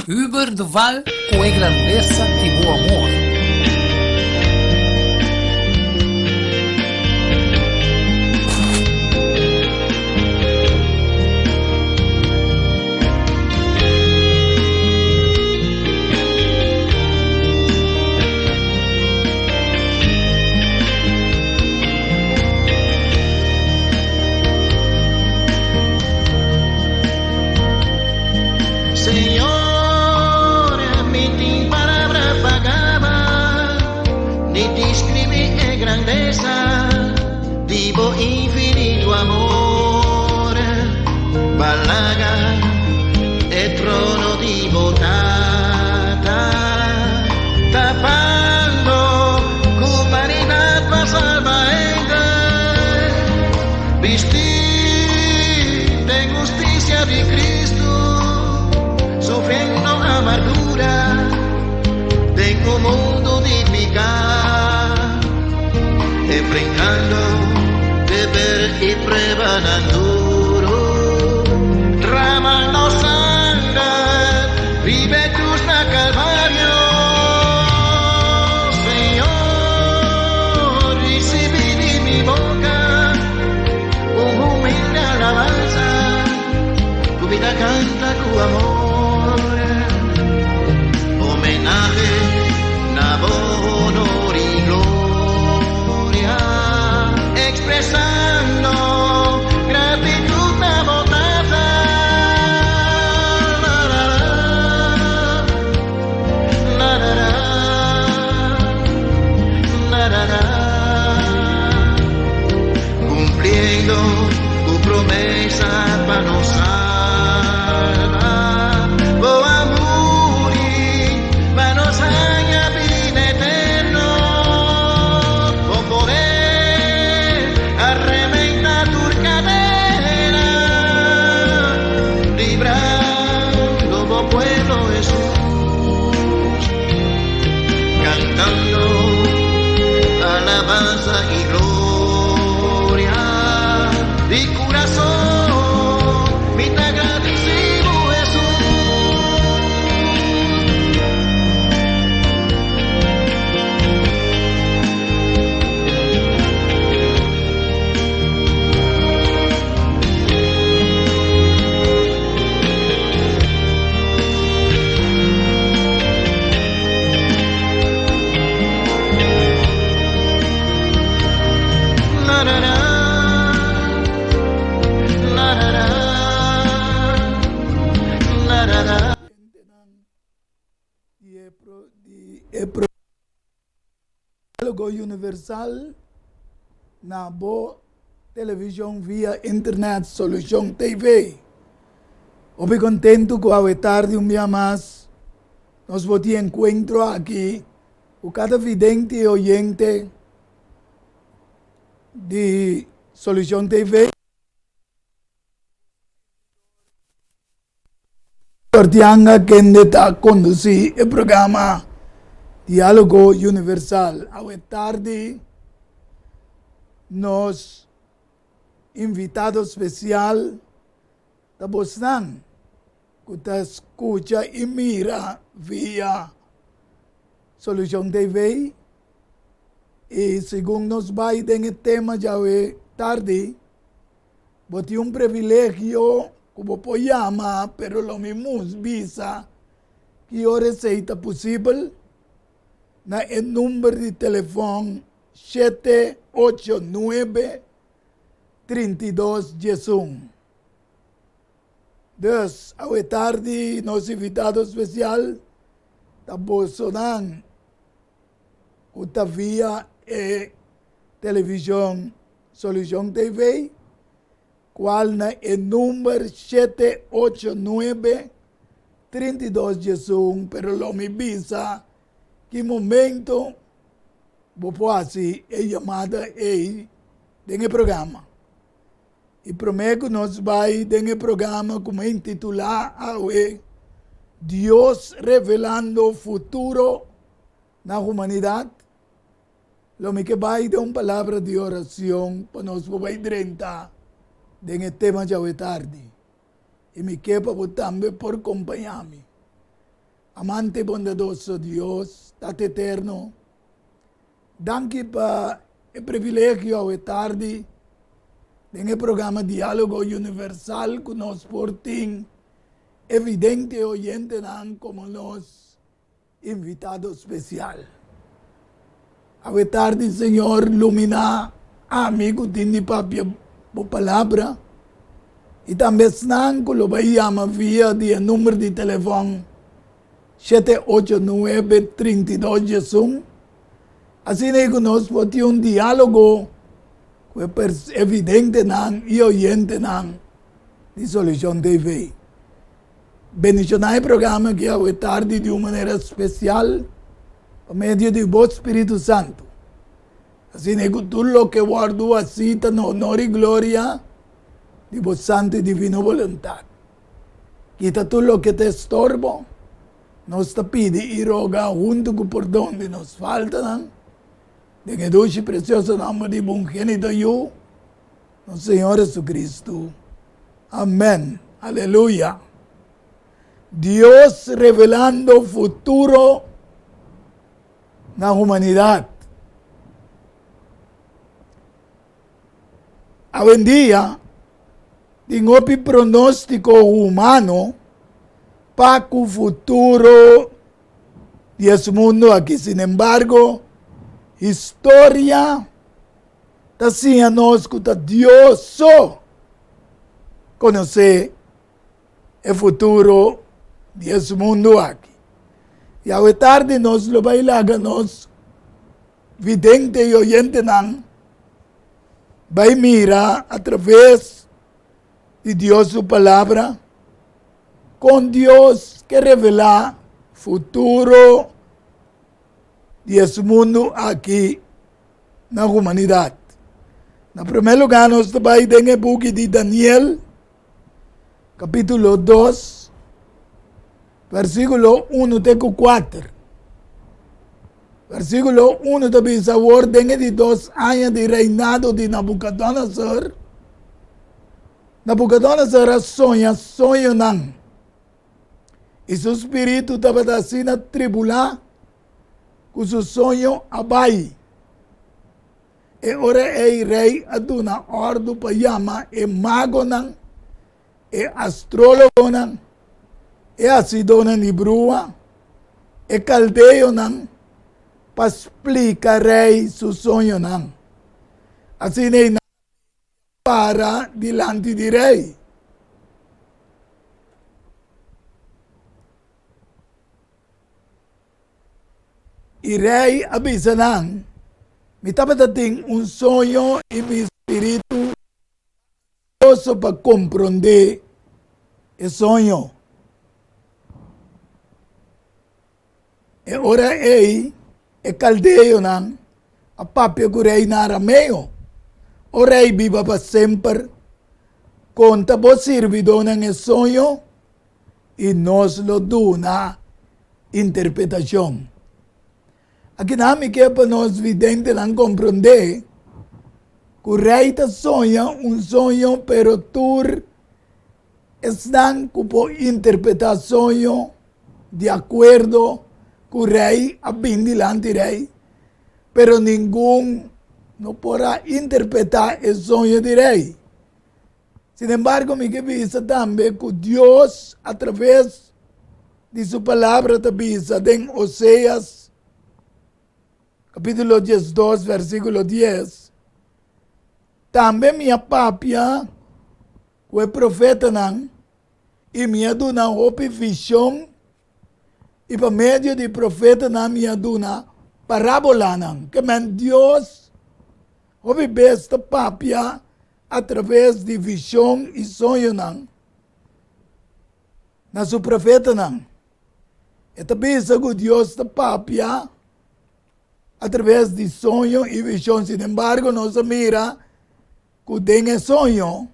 Hubert Duval ku e grandesa di bo amor. Señor, mi tin palabra pa gaba, ni describí e grandeza di bo infinito amor. Balaga e trono di bo Tata, tapando ku humanidad pa salba hende. Bistí den husticia di Cristo, sufriendo amargura den un mundo di picá, enfrentando deber y pruebanan duro, dramando sanger riba e cruz na Calvario. Señor, ricibí di mi boca un humilde alabanza, cu mi ta canta cu amor, homenahe na bo honor y gloria, expresando gratitud na bo Tata. La, la, la, la, la, la, la, la, la. Cumpliendo tu promesa pa nos salva. Bo a muri pa nos haña bida eterno. Bo poder a reventá tur cadena, librando bo pueblo Jesús, cantando alabanza y gloria. Di corazón, mi te agradecido Jesús. La, la, la. La, la, la. La, la, la. Di e pro, di e pro Diálogo Universal na bo television via internet Solucion TV. Hopi contento cu awe tardi un bia mas nos por tin encuentro aki cu cada vidente y oyente di Solucion TV. Bertianga kende ta kondusí e programa Diálogo Universal. Awe tardi nos invitado spesial ta bosnan ku ta skucha i mira via Solucion TV i segun nos bai den e tema djawe tardi Bo tin un privilegio ku bo por yama, pero lo mi mus bisa ki ora esei ta posibel na e number di telefòn shete ocho nuebe 32 11. Dus, awe tardi nos invitado spesial ta bosonan ku ta via e televishon Solucion TV, cual na e number shete ocho nuebe 32 11, pero lo mi bisa ki momento bo por haci e yamada ey den e programa. Y prome cu nos bay den e programa cu mi a intitula awe Dios revelando futuro na humanidad, Lo mi ke bai den un palabra di oracion pa nos por bai drenta den e tema djawe tardi. I mi ke pa bo tambe por kompañá mi. Amante i bondadoso Dios, Tata Eterno, danki pa e privilegio awe tardi den e programa Diálogo Universal ku nos por tin e vidente oyentenan komo nos invitado spesial. Awe tardi, Señor, luminá ami ku tin di papia bo palabra i tambe esnan ku lo bai yama via di e number di telefòn shete ocho nuebe 32 diesun, asina ei ku nos por tin un diálogo ku e e videntenan i oyentenan di Solushon TV. Bendishoná e programa aki awe tardi di un manera spesial pa medio di bo Spiritu Santu. Asina ku tur loke wòrdu hasí ta na honor i gloria di bo santu i divino boluntat. Kita tur loke ta estorbo, nos ta pidi i roga huntu ku pordon di nos faltanan, den e dushi i presioso nòmber di bo ungenito Yu, nos Señor Jesucristo. Amèn. Aleluya. Dios revelando futuro na humanidat. Awendia tin hopi pronóstiko humano pa ku futuro di es mundu aki. Sin embargo, historia ta siña nos ku ta Dios so konosé e futuro di es mundu aki. I awe tardi nos lo bai laga nos vidente i oyentenan bai mira atraves di Dios su palabra kon Dios ke revelá futuro di es mundu aki na humanidat. Na promé lugá nos ta bai den e buki di Daniel, kapítulo 2, versíkulo 1 te ku 4. Versíkulo 1 ta bisa, Awor den e di dos aña di reinado di Nabukodonosor, Nabukodonosor a soña soñonan, i su spiritu tabata asina tribulá ku su soño a bai. E ora ei rei a duna òrdu pa yama e magonan, e astrólogonan, e hasidónan di brua, e kaldeonan, pa splika rei su soñonan. Asina ei nan a para dilanti di rei. I rei a bisa nan, Mi tabata tin un soño i mi spiritu ta ansioso pa komprondé e soño. E ora ei e kaldeonan a papia ku rei na arameo, O rei, biba pa semper! Konta bo sirbidónan e soño i nos lo duna interpretashon. Akinan mi ke pa nos videntenan komprondé ku rei ta soña un soño pero tur esnan ku por interpretá soño di akuerdo ku rei a bin dilanti rei pero ningun no por a interpretá e soño di rei. Sin embargo, mi ke bisa tambe ku Dios a traves di su palabra ta bisa den Oseas kapítulo 12 versíkulo 10, Tambe mi a papia ku e profetanan i mi a duna hopi vishon i pa medio di profetanan mi a duna parábolanan. Ke men Dios hopi bes ta papia atraves di vishon i soñonan na su profetanan. E ta bisa ku Dios ta papia atraves di soño i vishon. Sin embargo, nos a mira ku den e soño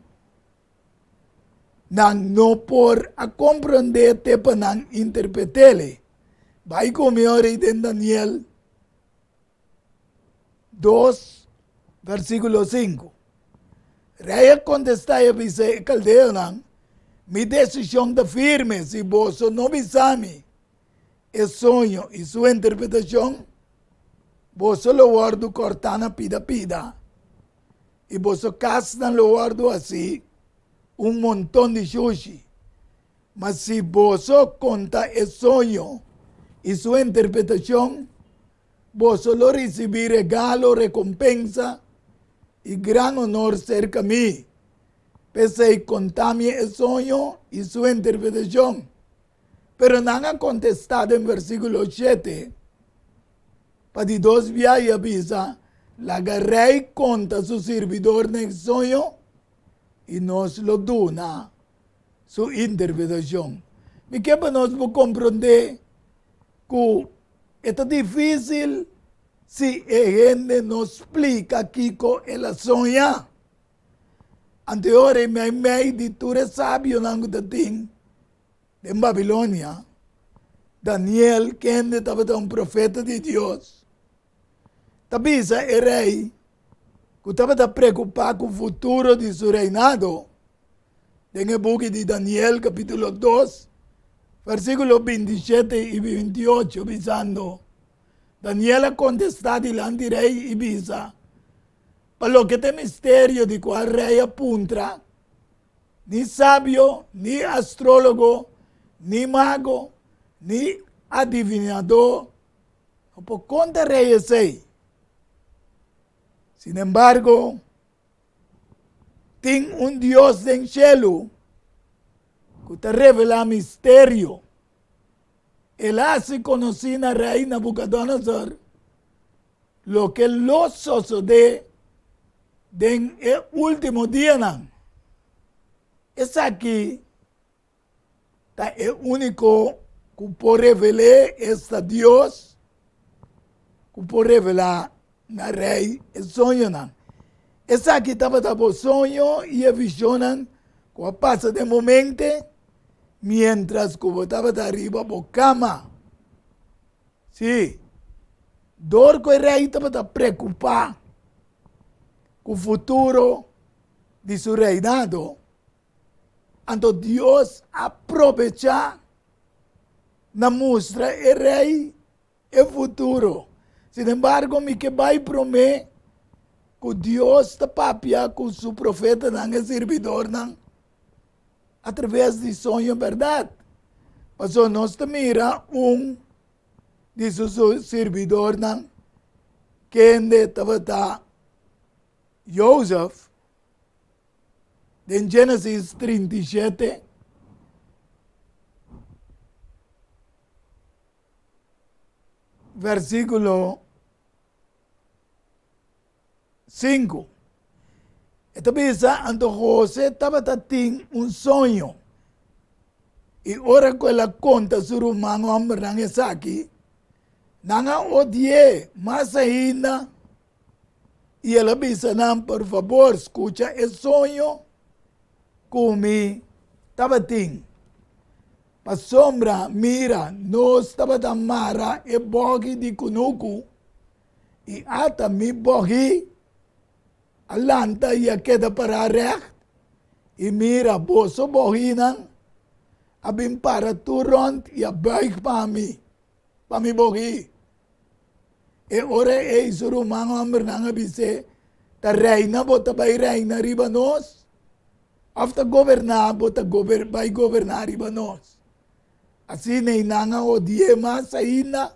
nan no por a komprondé te pa nan interpret'é. Bai ku mi ora ei den Daniel 2, versíkulo 5. Rei a kontestá i a bisa e kaldeonan, Mi desishon ta firme, si boso no bisa mi e soño i su interpretashon, boso lo wòrdu kòrtá na pida pida, i boso kasnan lo wòrdu hasí un monton di shushi. Ma si boso konta e soño i su interpretashon, boso lo risibí regalo, rekompensa i gran onor serka mi. P'esei konta mi e soño i su interpretashon. Pero nan a kontestá den versíkulo shete, Pa di dos bia i a bisa, Laga rei konta su sirbidornan e soño i nos lo duna su interpretashon. Mi ke pa nos por komprondé ku e ta difísil si e hende no splika kiko el a soña. Anto e ora ei meimei di tur e sabionan ku ta tin den Babilonia, Daniel, kende tabata un profeta di Dios, ta bisa e rei ku tabata preokupá ku futuro di su reinado, den e buki di Daniel kapítulo dos, versíkulo 27 i 28, bisando, Daniel a kontestá dilanti rei i bisa, Pa loke ta e misterio di kua rei a puntra, ni sabio, ni astrólogo, ni mago, ni adivinadó no por konta rei esei. Sin embargo, tin un Dios den shelu ku ta revelá misterio. El a hasi konosí na rei Nabukodonosor loke lo sosodé den e último dianan. Esaki ta e úniko ku por revel'é, esta Dios, ku por revelá na rei e soñonan. Esaki tabata bo soño i e vishonnan ku a pasa den bo mente miéntras ku bo tabata riba bo kama. Sí, dor ku e rei tabata preokupá ku futuro di su reinado, anto Dios a probechá na mustra e rei e futuro. Sin embargo, mi ke bai promé ku Dios ta papia ku su profetanan, e sirbidornan, atraves di soño bèrdat. Pasobra nos ta mira un di su sirbidornan kende tabata Jozef den Génesis 37. Versíkulo 5. E ta bisa, anto José tabata tin un soño. I ora ku el a konta su ruman hòmbernan esaki, nan a odi'é mas ainda. I el a bisa nan, Por fabor, skucha e soño ku mi tabatin. Pasobra, mira, nos tabata mara e bògi di kunuku, i ata mi bògi a lanta i a keda pará règt, i mira, boso bòginan a bin para tur rònt i a bùig pa mi, pa mi bògi. E ora ei su ruman hòmbernan a bis'é, Ta reina bo ta bai reina riba nos? Òf ta goberná bo ta bai goberná riba nos? Asina ei nan a odi'é mas ainda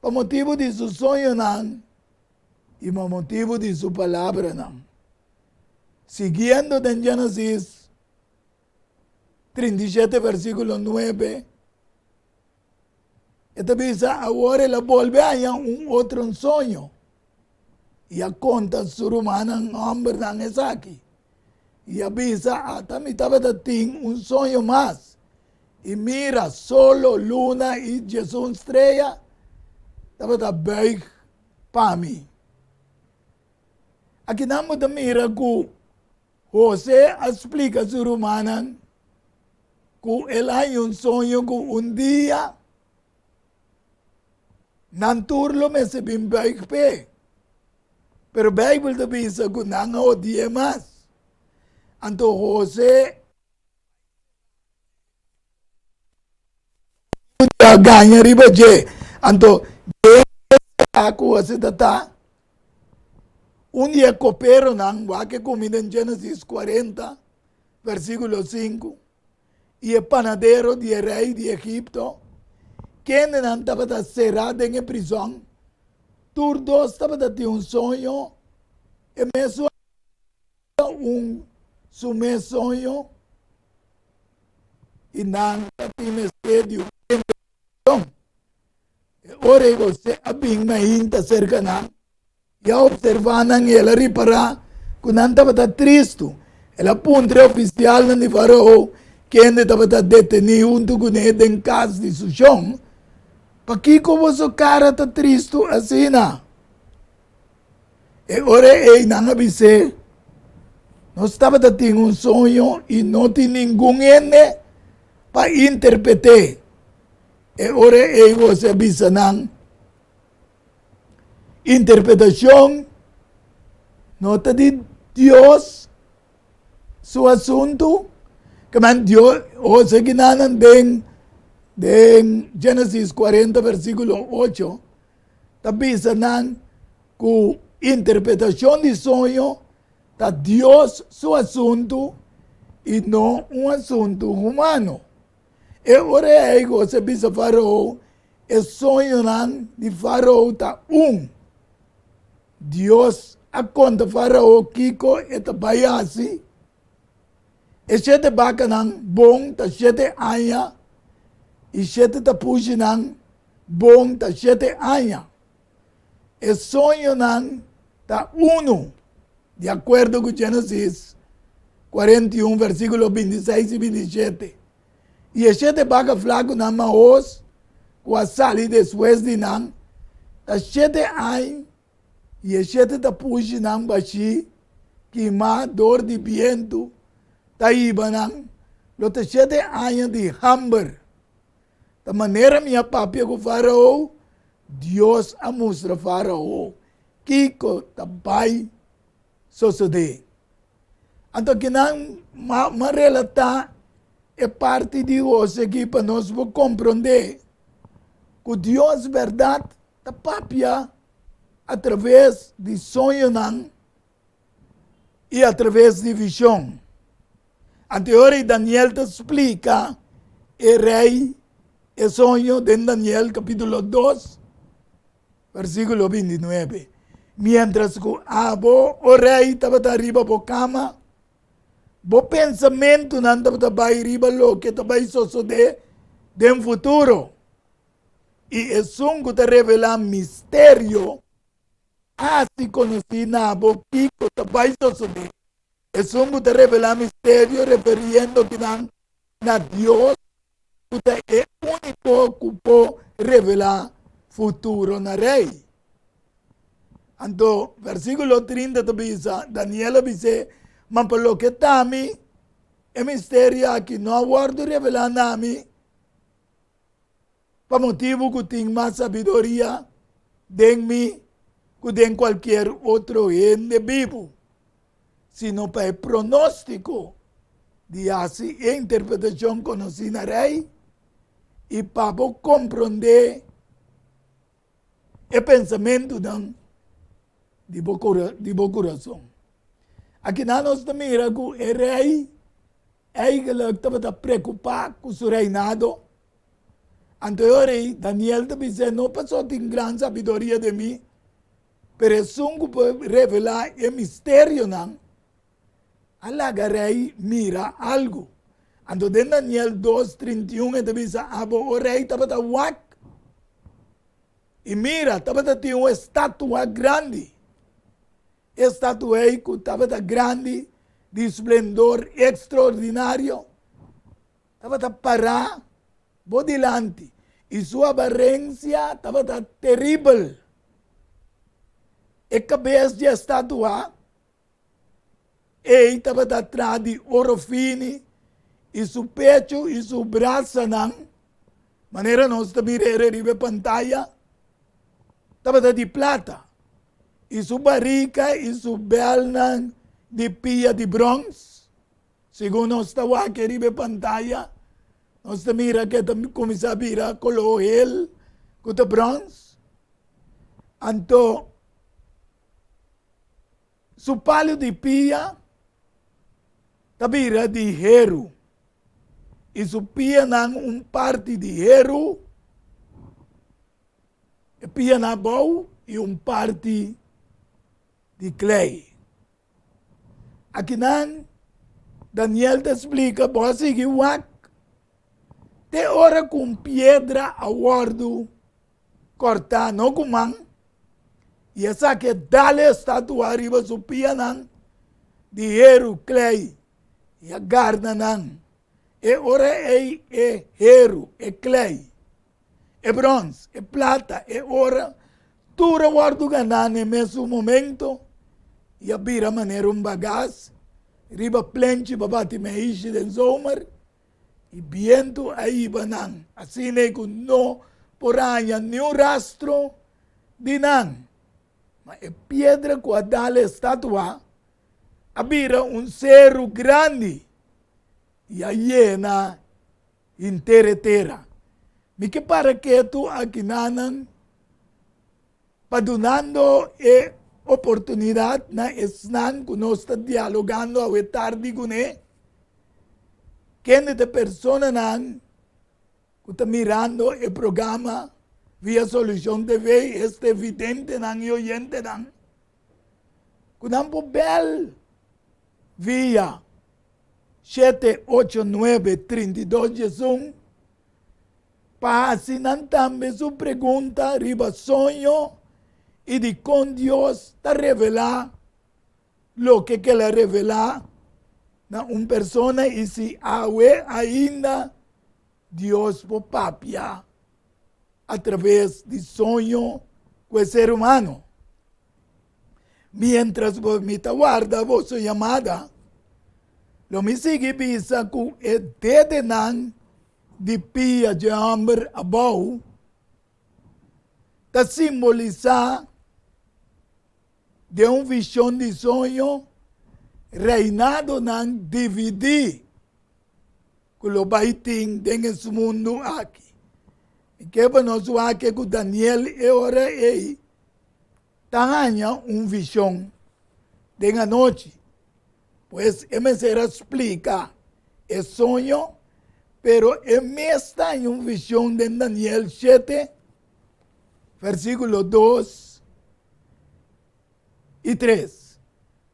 pa motibu di su soñonan i pa motibu di su palabranan. Siguiendo den Génesis 37 versíkulo 9, E ta bisa, Awor el a bolbe haña un otro soño i a konta su rumannan hòmbernan esaki. I a bisa, Ata mi tabata tin un soño mas, i mira, solo, luna i diesun strea tabata bùig pa mi. Akinan bo ta mira ku José a splika su rumannan ku el haña un soño ku un dia nan tur lo mester bin buig p'e. Pero Bijbel ta bisa ku nan a odi'é mas. Anto José. a gaña riba dje. Anto dje será ku José ta ta? Un di e koperonan wak e kumida den Génesis 40, versíkulo 5, i e panadero di e rei di Egipto, kendenan tabata será den e prizòn, tur dos tabata tin un soño, e mesun un su mes soño, i nan ta tin mester di un interpretacion. E ora ei José a bin mainta serka nan i a observá nan i el a ripará ku nan tabata tristu. El a puntra e ofisialnan di Farao, kende tabata detení huntu kuné den kas di su shon, Pakiko boso kara ta tristu asina? E ora ei nan a bis'é, Nos tabata tin un soño i no tin ningun hende pa interpret'é. E ora ei José a bisa nan, Interpretashon no ta di Dios su asuntu? Kemen Dios, José gina nan den den Genesis 40 versíkulo 8 ta bisa nan ku interpretashon di soño ta Dios su asuntu i no un asuntu humano. E ora ei José bisa Farao, e soñonan di Farao ta un. Dios a konta Farao kiko e ta bai hasi. E shete bakanan bon ta shete aña i shete tapushinan bon ta shete aña. E soñonan ta unu, di akuerdo ku Génesis 41 versíkulo 26 i 27. I e shete baka flakunan mahos ku a sali despues di nan ta shete aña i e shete tapushinan bashí kimá dor di bientu ta hiba nan, lo ta shete aña di hamber. Ta manera mi a papia ku Farao, Dios a mustra Farao kiko ta bai sosodé. Anto kinan m'a relatá e parti di José aki pa nos por komprondé ku Dios bèrdat ta papia atraves di soñonan i atraves di vishon. Anto e ora ei Daniel ta splika e rei e soño den Daniel kapítulo 2, versíkulo 29. Miéntras ku abo, o rei, tabata riba bo kama, bo pensamentunan tabata bai riba loke ta bai sosodé den futuro. I esun ku ta revelá misterio Hasi konosí na bo kiko ta bai sosodé. Esun ku ta revelá misterio referiendo kinan na Dios ku ta e úniko ku por revelá futuro na rei. Anto versíkulo 30 ta bisa, Daniel a bis'é, Ma pa loke ta mi, e misterio aki no a wòrdu revelá na mi, pa motibu ku tin mas sabiduria den mi ku den kualkier otro hende bibu, sino pa e pronóstiko di hasi e interpretashon konosí na rei i pa bo komprondé e pensamentunan di bo di bo kurason. Akinan nos ta mira ku e rei Eigenlijk tabata preokupá ku su reinado. Anto e ora ei Daniel ta bis'é, No pasobra tin gran sabiduria den mi, pero esun ku por revelá e misterionan a laga rei mira algu. Anto den Daniel dos, 31 e ta bisa, Abo, o rei, tabata wak, i mira, tabata tin un estatua grandi. E statuei ku tabata grandi di splendor ekstraordinario tabata pará bo dilanti i su aparensia tabata teribel. E kabes di e statua ei tabata traha di oro fini i su pechu i su brasanan, manera nos ta mira riba e pantaya, tabata di plata. I su barika i su bèlnan di pia di bròns, segun nos ta wak riba e pantaya. Nos ta mira ku e ta kuminsá bira koló hel ku ta bròns. Anto su palu di pia ta bira di heru i su pianan un parti di heru, e pianan abou i un parti di klei. Akinan Daniel ta splika, bo a sigui wak te ora ku un piedra a wòrdu kòrtá, no ku man, i esaki a dal e estatua riba su pianan di heru, klei, i a garna nan. E ora ei e heru, e klei, e bròns, e plata, e ora, tur a wòrdu ganá na e mesun momento i a bira manera un bagas riba plenchi pa bati meishi den zomer, i bientu a hiba nan asina ku no por haña niun rastro di nan. Ma e piedra ku a dal e statua a bira un seru grandi i a yena henter e tera. Mi ke para ketu akinanan pa dunando e oportunidat na esnan ku nos ta dialogando awe tardi kuné, kende ta e personanan ku ta mirando e programa via Solucion TV, este videntenan i oyentenan, ku nan por bèl via shete ocho nuebe 32 diesun pa hasi nan tambe su pregunta riba soño i dikon Dios ta revelá loke ku el a revelá na un persona i si awe ainda Dios por papia atraves di soño ku e ser humano. Miéntras bo mi ta warda boso yamada, lo mi sigui bisa ku e dedenan di pia dje hòmber abou ta simbolisá den un vishon di soño reinadonan dividí ku lo bai tin den es mundu aki. Mi ke pa nos wak ku Daniel e ora ei ta haña un vishon den anochi. Pues e mester a splika e soño, pero e mes ta haña un vishon den Daniel shete, versíkulo dos i tres.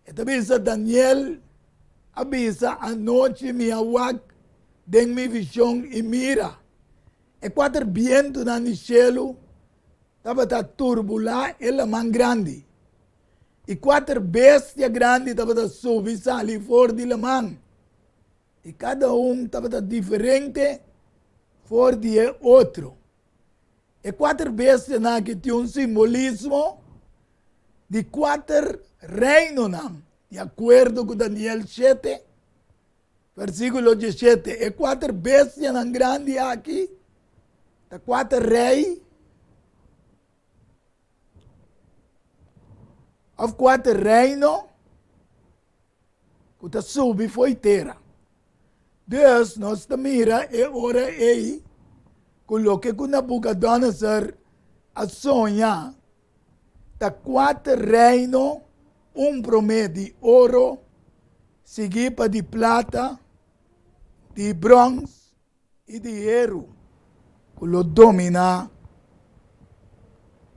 E ta bisa, Daniel a bisa, Anochi mi a wak den mi vishon i mira, e kuater bientunan di shelu tabata turbulá e laman grandi, i kuater bestia grandi tabata subi sali for di laman, i kada un tabata diferente for di e otro. E kuater bestianan aki tin un simbolismo di kuater reinonan, di akuerdo ku Daniel shete, versíkulo diesshete. E kuater bestianan grandi aki ta kuater rei òf kuater reino ku ta subi fo'i tera. Dus nos ta mira e ora ei ku loke ku Nabucodonosor a soña ta kuater reino, un promé di oro, siguí pa di plata, di bròns i di heru ku lo dominá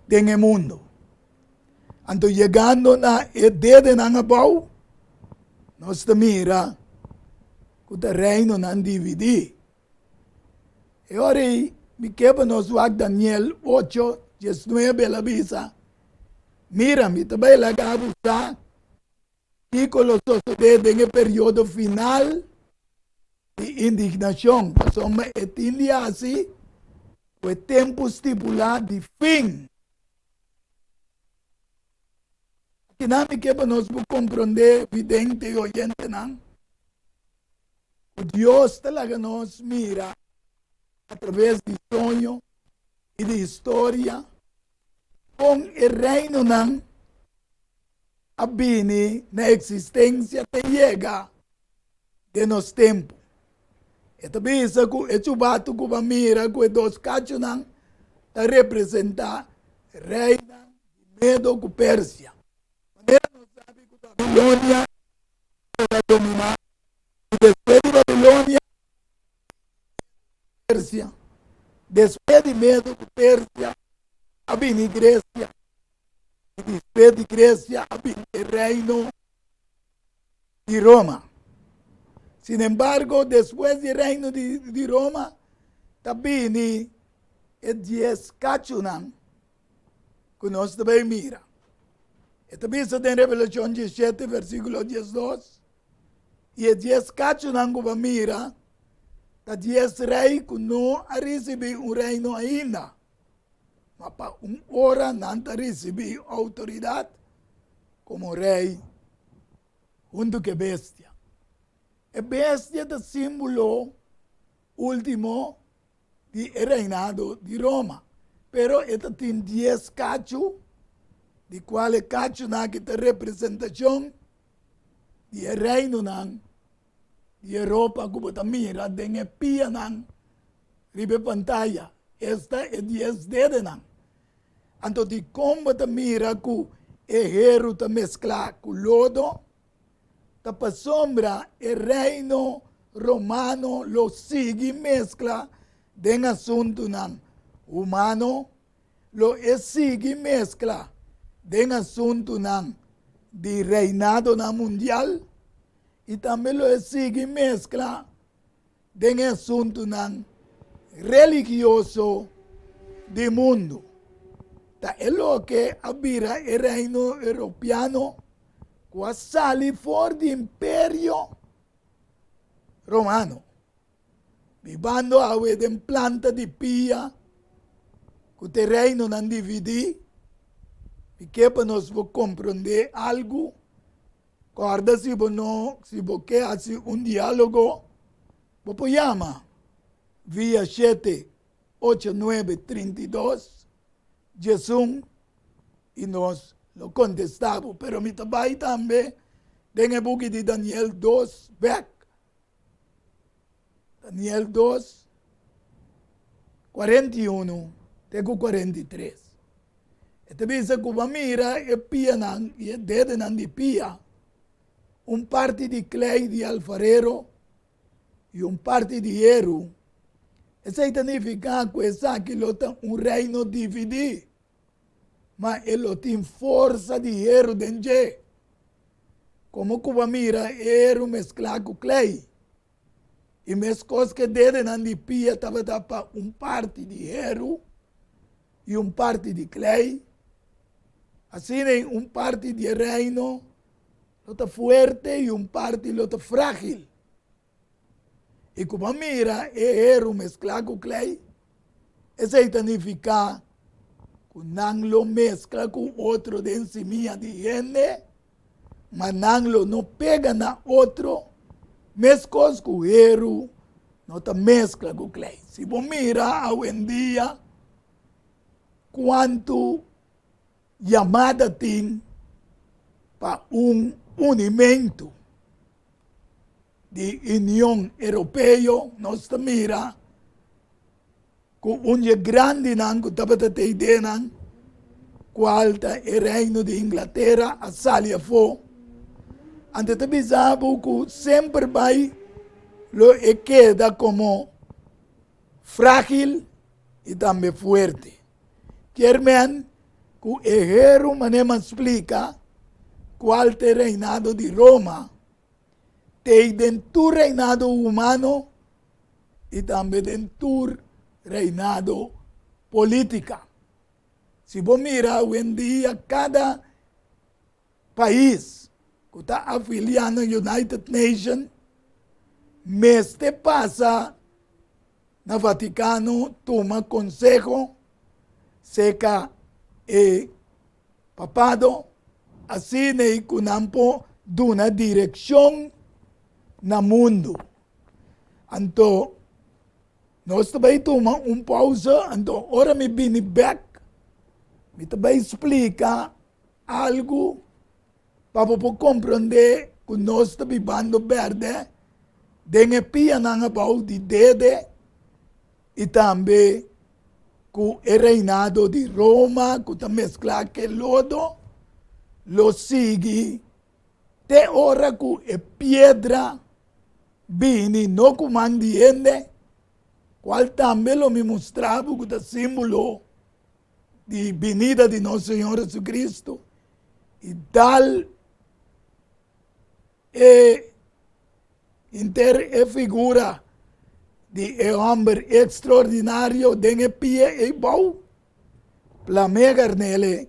den e mundu. Anto yegando na e dedenan abou, nos ta mira ku ta reinonan dividí. E ora ei mi ke pa nos wak Daniel ocho, diesnuebe, el a bisa, Mira, mi ta bai laga bo sa kiko lo sosodé den e periodo final di indignashon, pasobra e tin di hasi ku e tempu stipulá di fin. Akinan mi ke pa nos por komprondé, vidente i oyentenan, ku Dios ta laga nos mira atraves di soño i di historia kon e reinonan a bini na eksistensia te yega den nos tempu. E ta bisa ku e chubatu ku bo mira ku e dos kachunan ta representá reinan di Medo ku Persia. Manera nos sabi ku Babilonia tabata dominá i despues di Babilonia Persia. Despues di Medo ku Persia a bini Gresia i despues di Gresia a bini e reino di Roma. Sin embargo, despues di reino di, di Roma, ta bini e dies kachunan ku nos ta bai mira. E ta bisa den Revelashon 17, versíkulo 12, i e dies kachunan ku bo mira ta dies rei ku no a risibí un reino ainda. Ma pa un ora nan ta risibí outoridat komo rei huntu ku e bestia. E bestia ta símbolo último di e reinado di Roma, pero e ta tin dies kachu, di kual e kachunan aki ta representashon di e reinonan di Europa ku bo ta mira den e pianan riba e pantaya, esta e dies dedenan. Anto dikon bo ta mira ku e heru ta mesklá ku lodo? Ta pasobra e reino romano lo sigui meskla den asuntunan humano, lo e sigui meskla den asuntunan di reinadonan mundial i tambe lo e sigui meskla den e asuntunan religioso di mundu. Ta e loke a bira e Reino Europeano ku a sali for di Imperio Romano. Bibando awe den planta di pia ku ta e reinonan dividí, mi ke pa nos por komprondé algu. Kòrda si bo no, si bo ke hasi un diálogo, bo por yama via shete ocho nuebe 32 diesun i nos lo kontestá bo. Pero mi ta bai tambe den e buki di Daniel dos bèk. Daniel dos, 41 te ku 43. E ta bisa ku bo a mira e pianan i e dedenan di pia, un parti di klei di alfarero i un parti di heru, esei ta nifiká ku esaki lo ta un reino dividí, ma e lo tin forsa di heru den dje. Komo ku bo a mira e heru mesklá ku klei, i meskos ku e dedenan di pia tabata pa un parti di heru i un parti di klei, asina ei un parti di e reino lo ta fuerte i un parti lo ta frágil. I ku bo a mira e heru mesklá ku klei, esei ta nifiká ku nan lo meskla ku otro den simia di hende, ma nan lo no pega na otro, meskos ku heru no ta meskla ku klei. Si bo mira awendia kuantu yamada tin pa un unimentu di Union Europeo, nos ta mira ku un dje grandinan ku tabata te ideanan, kual ta e Reino di Inglatera, a sali afó. Anto ta bisa bo ku semper bai lo e keda komo frágil i tambe fuerte. Kier men ku e heru manera mi a splika kual ta e reinado di Roma, t'ei den tur reinado humano i tambe den tur reinado polítika. Si bo mira awendia kada pais ku ta afiliá na United Nation mester pasa na Vatikano tuma konseho seka e papado asina ei ku nan por duna direkshon na mundu. Anto nos ta bai tuma un pausa, anto ora mi bini bek mi ta bai splika algu pa bo por komprondé ku nos ta bibando bèrdè. den e pianan abou di dede i tambe ku e reinado di Roma ku ta mesklá ku e lodo lo sigui te ora ku e piedra bini no ku man di hende, kual tambe lo mi mustra bo ku ta símbolo di binida di nos Señor Jesucristo i dal e inter e figura di e homber extraordinario den e pie ei bou plamé garnele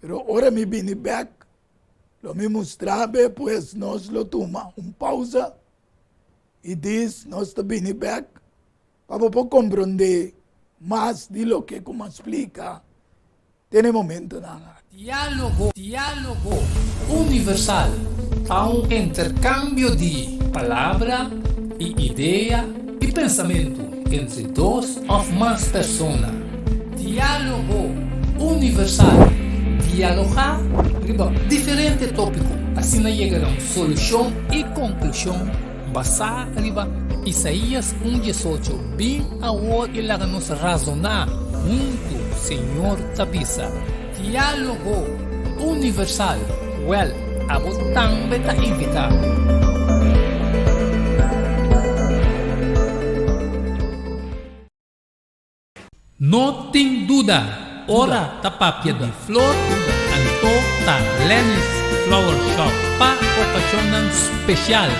pero ora mi bini bek lo mi mustra be pues nos lo tuma un pausa i dis nos ta bini bek pa bo por komprondé mas di loke ku mi a splika den e momentonan aki. Diálogo Diálogo Universal ta un interkambio di palabra i idea i pensamentu entre dos òf mas persona. Diálogo Universal Dialogá riba diferente tópiko asina yega na un solushon i konklushon Basá riba Isaías un diesocho, Bin awor i laga nos razoná huntu, Señor ta bisa. Diálogo Universal, Wèl, abo tambe ta invitá. No tin duda, ora ta papia di flor, anto ta Lenny's Flower Shop pa okashonnan spesial.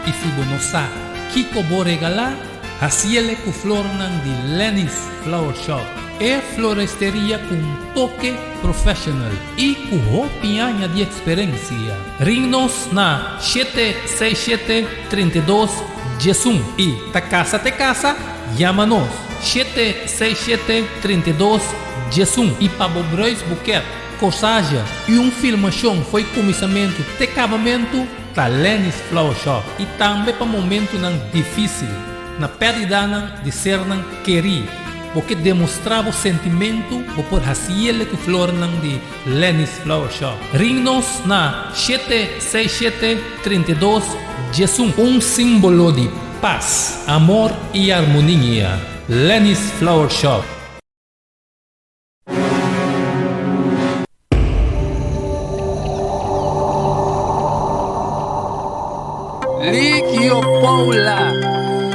I si bo no sa kiko bo regalá, hasiele ku flornan di Lenny's Flower Shop, e floresteria ku un toke professional i ku hopi aña di eksperensia. Ring nos na shete seis shete 32 11 i ta kasa te kasa. Yama nos, shete seis shete 32 11 i pa bo bruis buket, korsage i un filmashon fo'i kuminsamentu te kabamentu ta Lenny's Flower Shop i tambe pa momentunan difisil, na pèrdidanan di sernan kerí, bo ke demostrá bo sentimentu bo por hasiele ku flornan di Lenny's Flower Shop. Ring nos na shete seis shete 32 11. Un símbolo di Pas, amor y armonia. Lenny's Flower Shop. Ligio Paula,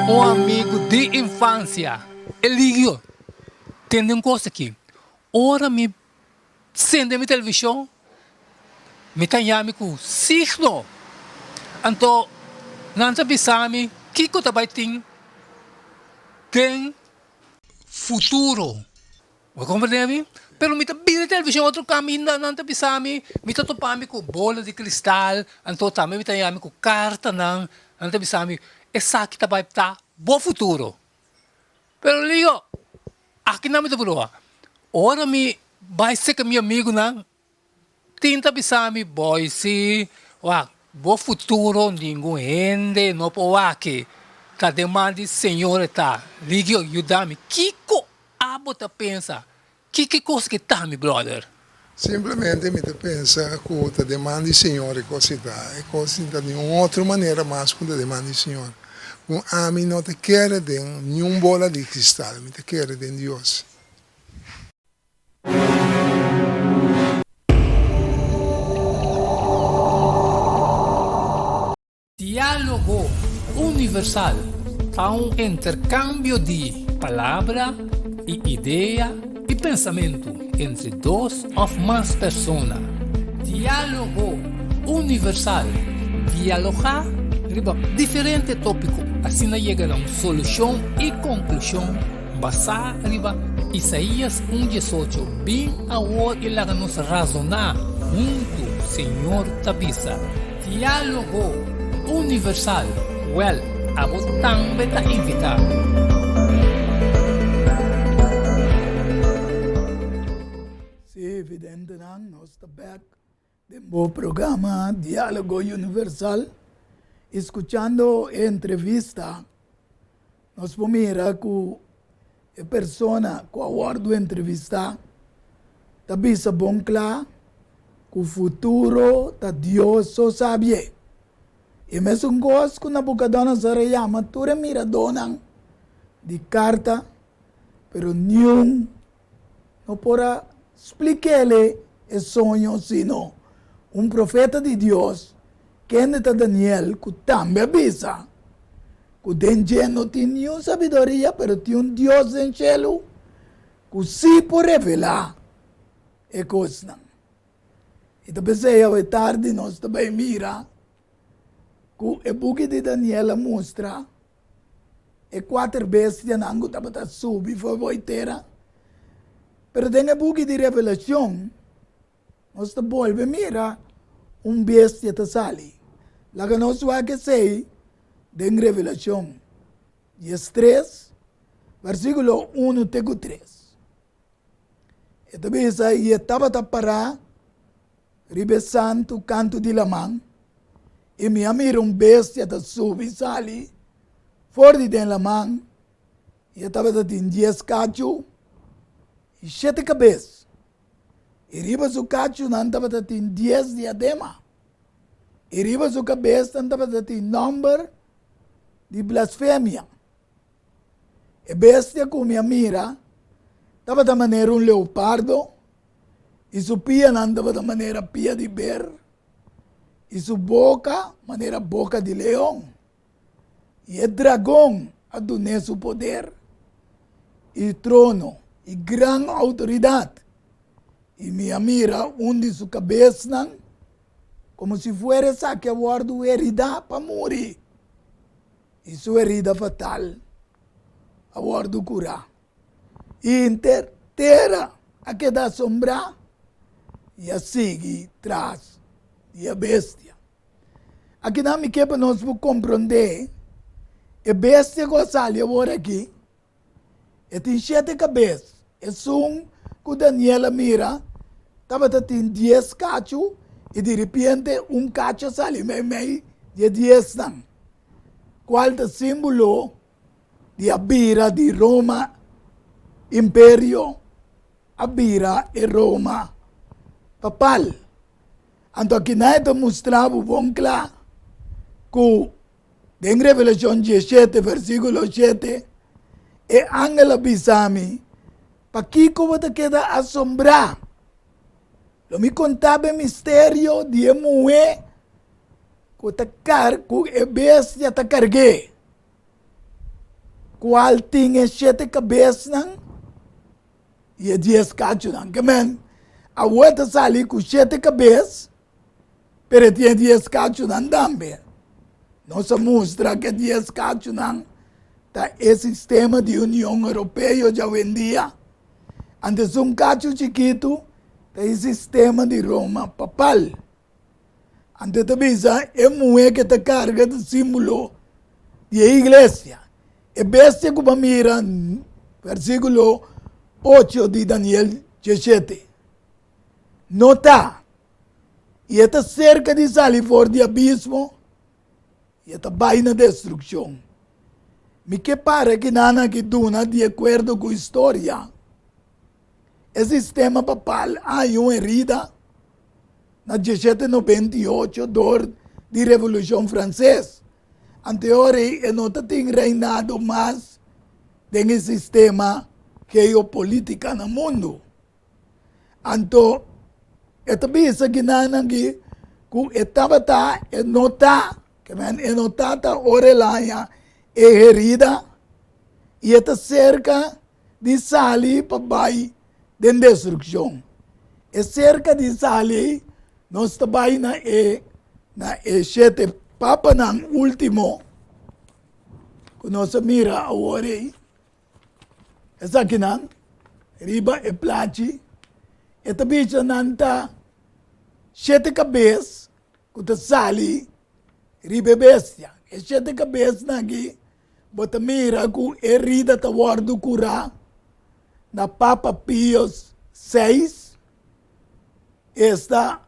un amigu di infansia. E Ligio, tende un kos aki. Ora mi sende mi televishon, mi ta yami ku signo. Anto nan ta bisa mi kiko ta bai tin den futuro. Bo komprende mi? Pero mi ta bira televishon otro kaminda nan ta bisa mi, mi ta topa mi ku bola di kristal, anto tambe mi ta yami ku kartanan, nan ta bisa mi esaki ta bai ta bo futuro. Pero Leo, aki nan mi ta proba. Ora mi bai seka mi amigunan, tin ta bisa mi, Boy si, wak, bo futuro ningun hende no por wak. Ta den man di Señor e ta. Ligio, yuda mi. Kiko abo ta pensa? Kiko kos ki ta, mi brother? Simplemente mi ta pensa ku ta den man di Señor e kos ei ta. E kos no ta niun otro manera mas ku ta den man di Señor. Ku ami no ta kere den niun bola di kristal, mi ta kere den Dios. Diálogo Universal ta un interkambio di palabra i idea i pensamentu entre dos òf mas persona. Diálogo Universal, dialogá riba diferente tópiko asina yega na un solushon i konklushon basá riba Isaías un diesocho, Bin awor i laga nos razoná huntu, Señor ta bisa. Diálogo Universal, Wèl, abo tambe ta invitá. Sí, videntenan, nos ta bèk den bo programa Diálogo Universal i skuchando e entrevista nos por mira ku e persona ku a wòrdu entrevistá ta bisa bon kla ku futuro ta Dios so sabie. E mesun kos ku Nabukodonosor a yama tur e miradónan di karta, pero niun no por a splik'é e soño sino un profeta di Dios, kende ta Daniel, ku tambe a bisa ku den dje no tin niun sabiduria, pero tin un Dios den shelu ku sí por revelá e kosnan. I ta p'esei awe tardi nos ta bai mira ku e buki di Daniel a mustra e kuater bestianan ku tabata subi for bo e tera. Pero den e buki di Revelashon nos ta bolbe mira un bestia ta sali. Laga nos wak esei den Revelashon 13, versíkulo 1 te ku 3. E ta bisa, i e tabata pará riba e santu kantu di laman, i mi a mira un bestia ta subi sali for di den laman, i e tabata tin dies kachu i shete kabes, i riba su kachunan tabata tin dies diadema, i riba su kabesnan tabata tin nòmber di blasfemia. E bestia ku mi a mira tabata manera un leopardo, i su pianan tabata manera pia di ber, i su boka manera boka di leon. I e dragon a dun'é su poder i trono i gran outoridat. I mi a mira un di su kabesnan komo si fuera esaki a wòrdu heridá pa muri. I su herida fatal a wòrdu kurá. I henter tera a keda asombrá i a sigui tras di e bestia. Akinan mi ke pa nos por komprondé e bestia ku a sali awor aki. E tin shete kabes. Esun ku Daniel a mira tabata tin dies kachu i diripiente un kachu a sali meimei di e diesnan, kual ta símbolo di a bira di Roma Imperio a bira e Roma Papal. Anto akinan e ta mustra bo bon kla ku Den Revelashon 17, versíkulo 7, e angel a bisa mi, Pakiko bo ta keda asombrá? Lo mi konta bo e misterio di e muhé ku ta kar ku e bestia ta karg'é, kual tin e shete kabesnan i e dies kachunan. Ke men, awor ta sali ku shete kabes Pero e tin e dies kachunan tambe. Nos a mustra ku e dies kachunan ta e sistema di Union Europeo djawendia. Antes un kachu chikitu ta e sistema di Roma papal. Anto e ta bisa e muhé ku ta karga ta símbolo di e iglesia. E bestia ku bo a mira versíkulo ocho di Daniel 17 no ta. I e ta serka di sali for di abismo, i e ta bai na destrukshon. Mi ke para kinan aki duna di akuerdo ku historia. E sistema papal a haña un herida na 1798 dor di Revolushon Franses. Anteor ei e no ta tin reinado mas den e sistema geopolitika na mundu. Anto e ta bisa ginanan aki ku e tabata e no ta, ke men e no ta ta ora el haña e herida i e ta serka di sali pa bai den destrukshon. E serka di sali nos ta bai na e na e shete papanan ultimo ku nos a mira awor ei. Esakinan riba e plachi e ta bisa nan ta shete kabes ku ta sali riba e bestia. E shete kabesnan aki bo ta mira ku e herida ta wòrdu kurá na Papa Pius seis, esta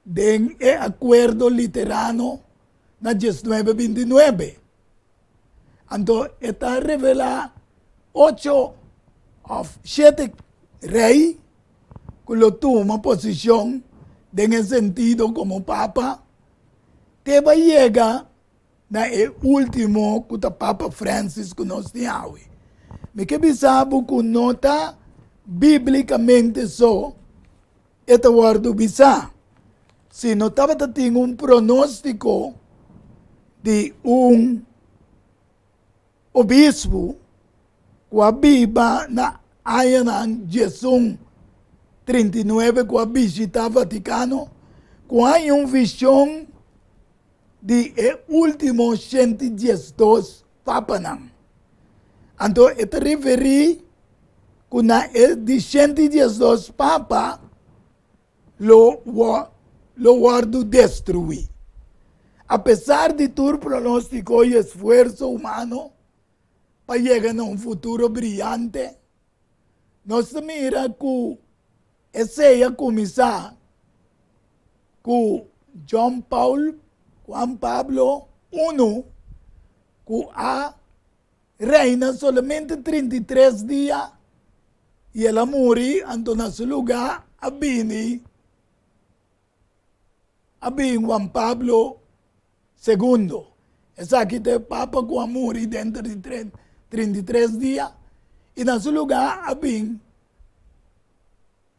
Den e akuerdo literano na 1929. Anto e ta revelá ocho òf shete rei ku lo tuma posishon den e sentido komo papa te Te bai yega na e último ku ta Papa Francis ku nos tin awe. Mi ke bisa bo ku no ta bíblikamente so e ta wòrdu bisá, sino tabata tin un pronóstiko di un obispu ku a biba na añanan 1139 ku a bishitá Vatikano, ku a haña un vishon di e último 112 papanan. Anto e ta referí ku na e di 112 papa lo lo wòrdu destruí. Apesar di tur pronóstiko i esfuerso humano pa yega na un futuro briyante, nos ta mira ku esei a kuminsá ku John Paul, Juan Pablo I, ku a reina solamente 33 dia i el a muri, anto na su lugá a bini a bin Juan Pablo Segundo. Esaki ta e papa ku a muri denter di 33 dia i na su lugá a bin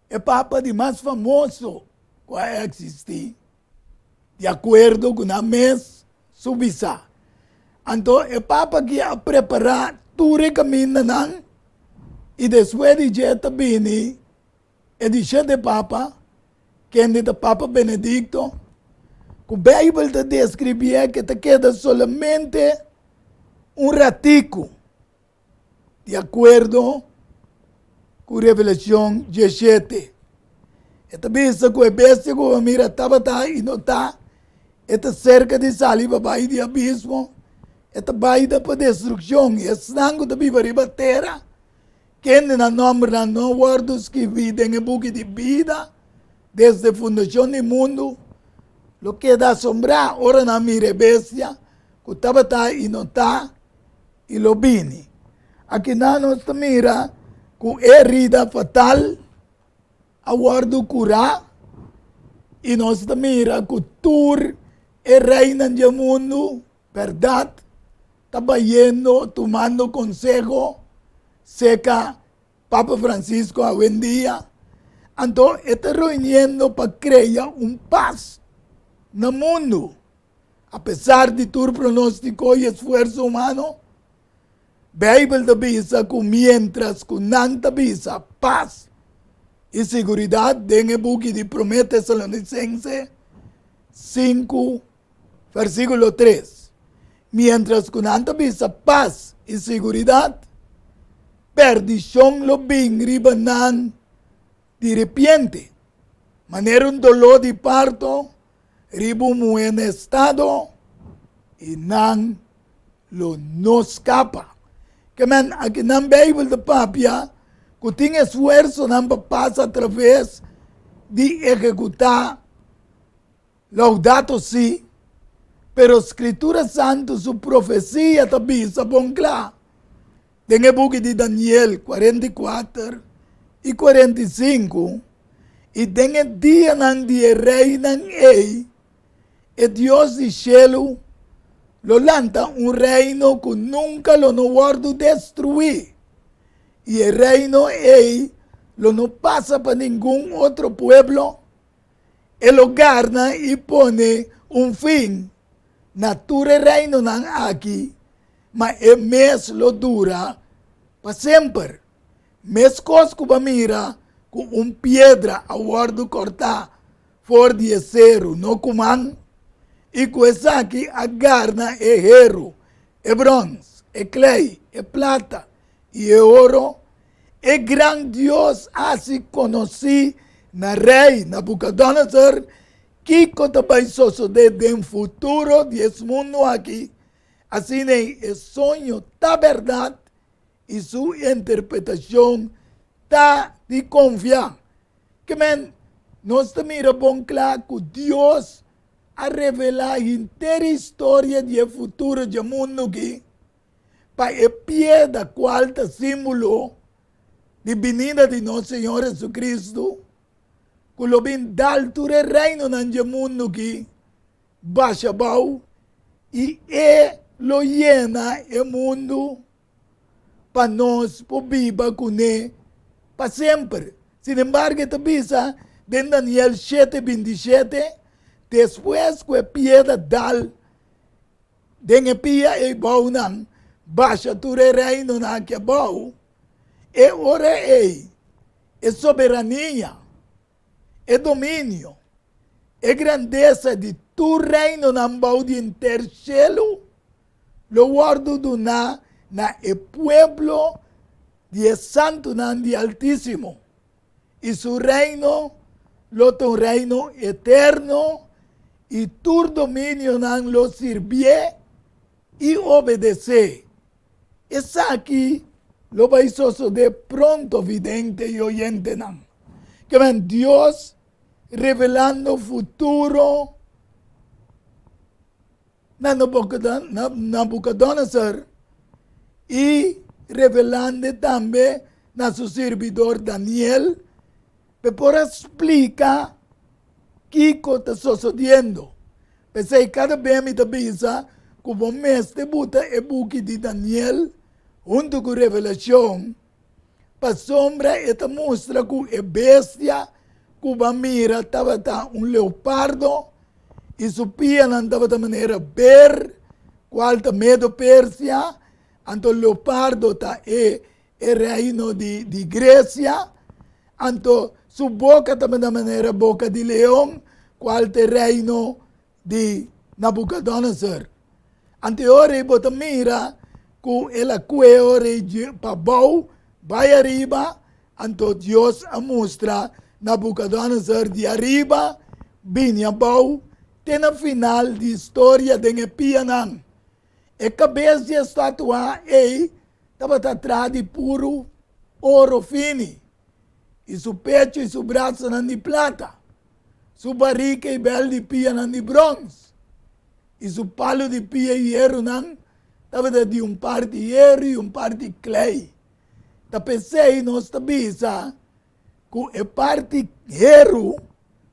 e papa di mas famoso ku a eksistí, di akuerdo ku nan mes su bisa. Anto e papa aki a prepará tur e kamindanan i despues di dje ta bini e di shete papa, kende ta Papa Benedicto, ku Beibel ta deskribié ke ta keda solamente un ratiku. Di akuerdo ku Revelashon 17, e ta bisa ku e bestia ku bo mira tabata i no ta, e ta serka di sali pa bai di abismo, e ta bai ta pa destrukshon, i esnan ku ta biba riba tera, kende nan nòmbernan no wòrdu skibí den e buki di bida desde fundashon di mundu, lo keda asombrá ora nan mira e bestia ku tabata i no ta, i lo bini. Akinan nos ta mira ku e herida fatal a wòrdu kurá i nos ta mira ku tur e reinan di e mundu bèrdat ta bayendo tumando konseho seka Papa Francisco awendia. Anto e ta reuniendo pa krea un pas na mundu. Apesar di tur pronóstiko i esfuerso humano, Beibel ta bisa ku miéntras ku nan ta bisa pas i siguridat den e buki di Promé Tesalonisense 5, versíkulo 3, miéntras ku nan ta bisa pas i siguridat, pèrdishon lo bin riba nan di repente, manera un doló di parto riba un muhé na estado i nan lo no skapa. Ke men aki nan Beibel ta papia ku tin esfuersonan pa pasa atraves di ehekutá Laudato Si, pero Skritura Santu su profesia ta bisa bon kla den e buki di Daniel 44 i 45, I den e dianan di e reinan ei, e Dios di shelu lo lanta un reino ku nunka lo no wòrdu destruí, i e reino ei lo no pasa pa ningun otro pueblo, e lo garna i pone un fin na tur e reinonan aki, ma e mes lo dura pa semper. Meskos ku bo a mira ku un piedra a wòrdu kòrtá for di e seru no ku man, i ku esaki a garna e heru, e bròns, e klei, e plata i e oro, e gran Dios a hasi konosí na Rei Nabukodonosor kiko ta bai sosodé den futuro di es mundu aki. Asina e soño ta bèrdat i su interpretashon ta di konfia. Ke men, nos ta mira bon kla ku Dios a revelá henter historia di e futuro dje mundu aki pa e piedra kual ta símbolo di binida di nos Señor Jesucristo, ku lo bin dal tur e reinonan dje mundu aki. basha abou i e lo yena e mundu pa nos por biba kuné pa semper. Sinembargo, e ta bisa den Daniel shete 27, despues ku e piedra dal den e pia ei bounan, basha tur e reinonan aki abou, e ora ei e soberania, e dominio, e grandesa di tur reinonan bou di henter shelu lo wòrdu duná na e pueblo di e santunan di Altísimo, i su reino lo ta un reino eterno, i tur dominionan lo sirbié i obedesé. Esaki lo bai sosodé pronto, vidente i oyentenan. Ke men Dios revelando futuro na Nabucodonosor i revelando tambe na su sirbidor Daniel p'e por a splika kiko ta sosodiendo. P'esei kada bes mi ta bisa ku bo mester buta e buki di Daniel huntu ku Revelashon, pasobra e ta mustra ku e bestia ku bo a mira tabata un leopardo i su pianan tabata manera ber, kual ta Medo-Persia, anto leopardo ta e e reino di di Grecia, anto su boca tabata manera boca di leon, cual ta e reino di Nabucodonosor. Anto e ora ei bo ta mira cu el a cue ora ei pabou bai ariba, anto Dios a mustra Nabucodonosor di ariba bini abou te na final di historia den e pianan. E kabes di e statua ei tabata traha di puru oro fini, i su pechu i su brasanan di plata, su barika i bel di pianan di brons, i su palu di pia i herunan tabata di un parti heru i un parti klei. Ta p'esei nos ta bisa ku e parti heru,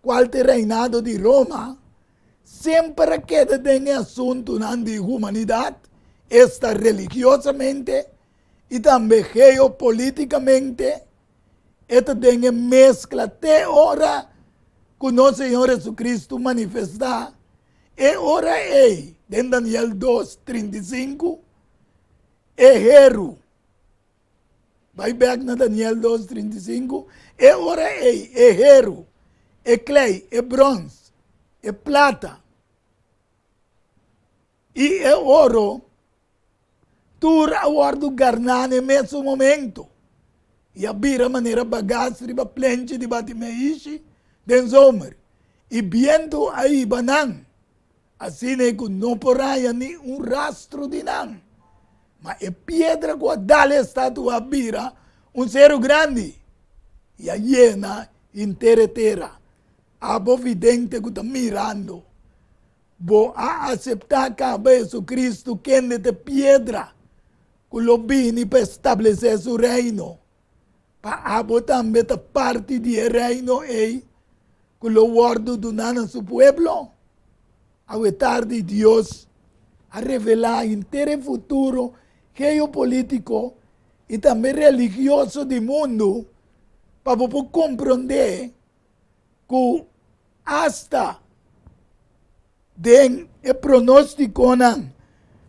kual ta e reinado di Roma, semper a keda den e asuntunan di humanidat, esta religiosamente i tambe geopoliticamente, e ta den e meskla te ora ku nos Señor Jesucristo manifestá. E ora ei, den Daniel 2, 35, e heru Bai bek na Daniel 2, 35. E ora ei, e heru, e klei, e brons, e plata i e oro tur a wòrdu garná na e mesun momento i a bira manera bagas riba plenchi di bati meishi den zomer, i bientu a hiba nan. Asina ku no por haña ni un rastro di nan. Ma e piedra ku a dal e statua a bira un seru grandi i a yena henter e tera. Abo vidente ku ta mirando, bo a aseptá kaba Hesu-Kristu kende ta e piedra ku lo bini pa establesé su Reino? Pa abo tambe ta parti di e Reino ei ku lo wòrdu duná na su pueblo. Awe tardi Dios a revelá henter e futuro geopolítiko i tambe religioso di mundu pa bo por komprondé ku asta den e pronóstikonan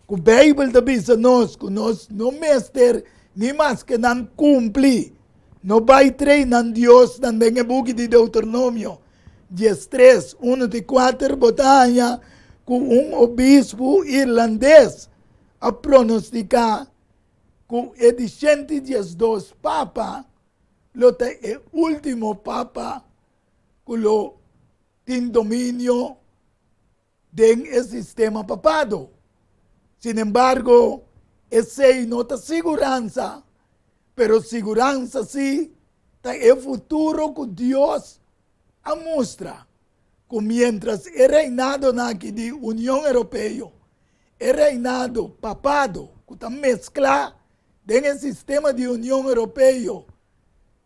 ku Beibel ta bisa nos ku nos no mester ni maske nan kumpli, no bai trei nan diosnan den e buki di Deuteronomio 13, 1 te 4, bo ta haña ku un obispu irlandes a pronostiká ku e di 112 papa lo ta e último papa ku lo tin dominio den e sistema papado. Sinembargo, esei no ta siguransa, pero siguransa sí ta e futuro ku Dios a mustra ku miéntras e reinadonan aki di Union Europeo, e reinado papado ku ta mesklá den e sistema di Union Europeo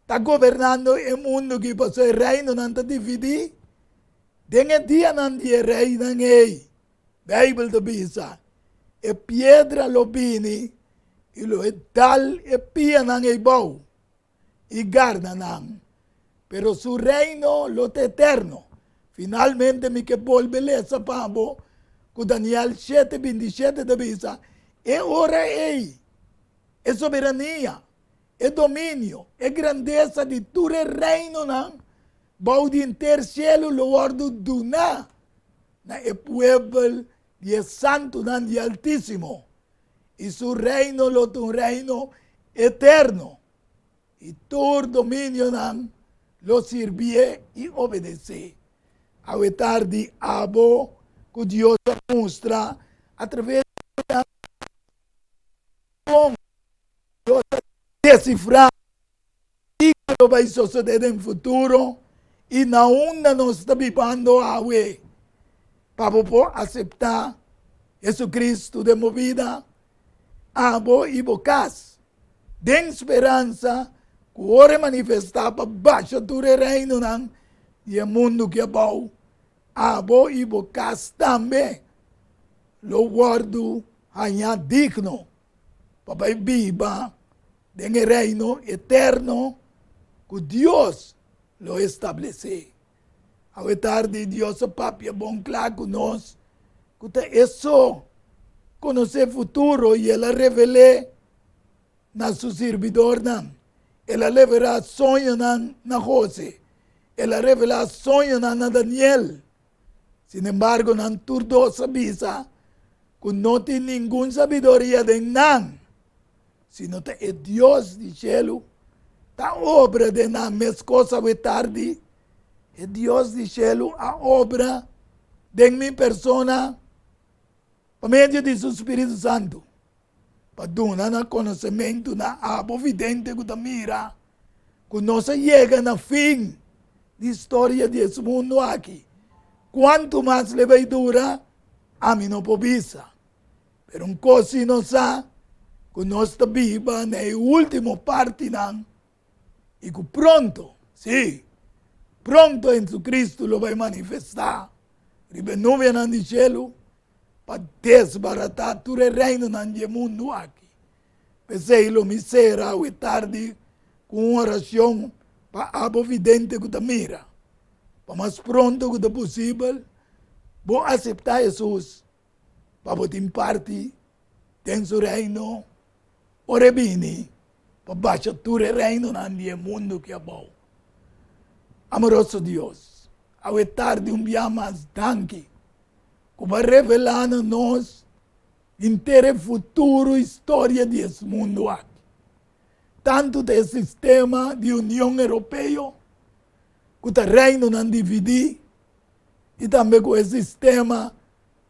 ta gobernando e mundu aki pasobra e reinonan ta dividí. Den e dianan di e reinan ei, Beibel ta bisa, e piedra lo bini i lo e dal e pianan ei bou i garna nan, pero su reino lo ta eterno. Finalmente mi ke bolbe lesa pa bo ku Daniel shete 27 ta bisa, E ora ei, e soberania, e dominio, e grandesa di tur e reinonan bou di henter shelu lo wòrdu duná na e puebel di e santunan di Altísimo, i su reino lo ta un reino eterno, i tur dominionan lo sirbié i obedesé. Awe tardi abo ku Dios a mustra atraves di kon Dios a desifrá kiko lo bai sosodé den futuro i na unda nos ta bibando awe. Pa bo por aseptá Jesucristo den bo bida, abo i bo kas, den speransa ku ora e manifestá pa basha tur e reinonan di e mundu ki abou, abo i bo kas tambe lo wòrdu haña digno pa bai biba den e reino eterno ku Dios lo establesé. Awe tardi Dios a papia bon kla ku nos ku ta e so konosé futuro i el a revel'é na su sirbidornan. El a revelá soñonan na José. El a revelá soñonan na Daniel. Sinembargo, nan tur dos a bisa ku no tin ningun sabiduria den nan, sino ta e Dios di shelu ta obra den nan. Meskos awe tardi, e Dios di shelu a obra den mi persona pa medio di su Spiritu Santu, pa duna na konosementu na abo vidente ku ta mira ku nos a yega na fin di historia di es mundu aki. Kuantu mas le bai dura, ami no por bisa. Pero un kos si nos sa, ku nos ta biba na e último partinan i ku pronto, sí, pronto Jesucristo lo bai manifestá riba e nubianan di shelu pa desbaratá tur e reinonan di e mundu aki. P'esei lo mi sera awe tardi ku un orashon pa abo vidente ku ta mira, pa mas pronto ku ta posibel bo aseptá Hesus pa bo tin parti den su reino ora e bini pa basha tur e reinonan di e mundu ki abou. Amoroso Dios, awe tardi un bia mas danki ku bo a revelá na nos henter e futuro historia di es mundu aki. Tantu ta e sistema di Union Europeo ku ta reinonan dividí i tambe ku e sistema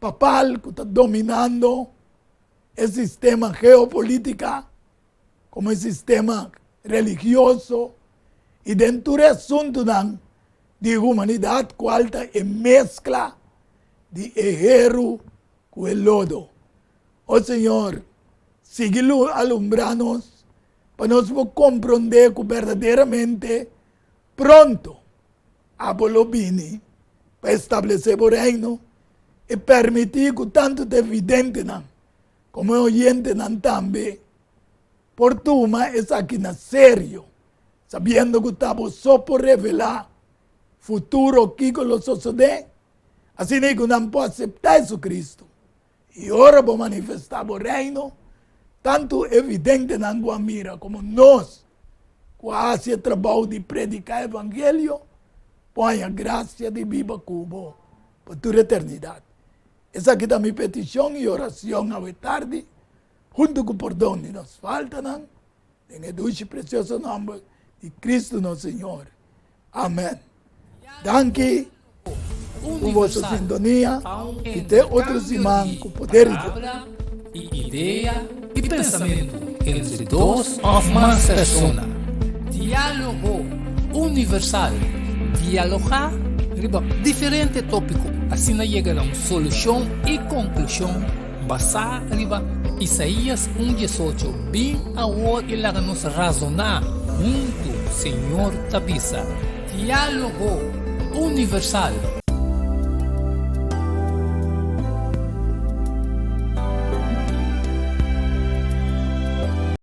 papal ku ta dominando e sistema geopolítika komo e sistema religioso i den tur e asuntunan di humanidat kual ta e meskla di e heru ku e lodo. O Señor, sigui alumbrá nos pa nos por komprondé ku berdaderamente pronto abo lo bini pa establesé bo Reino i permití ku tantu te videntenan komo e oyentenan tambe por tuma esaki na serio, sabiendo ku ta bo so por revelá futuro kiko lo sosodé, asina ku nan por aseptá Jesucristo. I ora bo manifestá bo Reino, tantu e videntenan ku a mira komo nos ku a hasi e trabou di prediká evangelio por haña grasia di biba ku bo pa tur eternidat. Esaki ta mi petishon i orashon awe tardi, huntu ku pordon di nos faltanan, den e dushi presioso nòmber di Kristu nos Señor. Amen. Danki ku boso sintonia i te otro siman ku poder di Dios. I idea i pensamentu entre dos òf mas persona. Diálogo Universal, Dialogá riba diferente tópiko, asina yega na un solushon i konklushon basá riba Isaías un diesocho, Bin awor i laga nos razoná huntu, Señor ta bisa. Diálogo Universal.